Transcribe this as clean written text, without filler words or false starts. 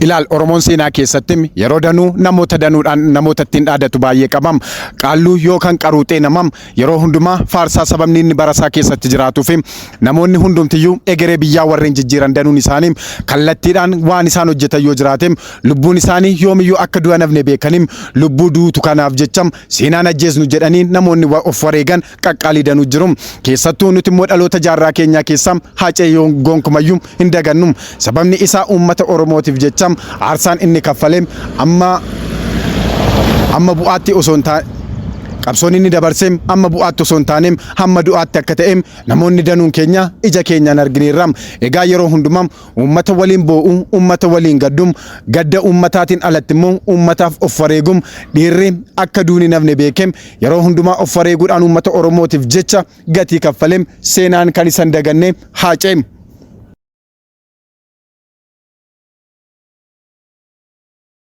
Ilaal, Oromoon seenaa keessatti yeroo danuu namoota danuudhaan namoota ittiin dhaadatu baay'ee qabam. Qaalluu yookaan qaruuxee namam yeroo hundumaa faarsaa, sababni inni barasaa keessatti jiraatuu fi namoonni hundumtiyyuu egeree biyyaa warreen jijjiiran danuun isaanii kallattiidhaan waan isaan hojjetan yoo jiraate, lubbuun isaanii yoomiyyuu akka du'a nafne beekanii, lubbuu duutu kanaaf jecha seenaan ajjeesnu jedhanii namoonni of wareegan qaqqaalii danuu jiru. Keessattuu nuti immoo dhaloota jaarraa keenyaa keessaa Haacee yoo gonkumayyuu hin dagannu. Sababni isaa uummata Oromootiif jecha aarsaan inni kaffale amma bu'aatti osoo hin taane, qabsoon inni dabarse amma bu'aatti osoo hin taane hamma du'aatti akka ta'e namoonni danuun keenya ija keenyaan argineerra. Egaa yeroo hundumaa uummata waliin boo'u, uummata waliin gaddu, gadda uummataatiin alatti immoo uummataaf of wareegu, dhiirri akka duuni nafne beeke yeroo hundumaa of wareeguudhaan uummata Oromootiif jecha gatii kaffale, seenaan kan isan daganne Haacee.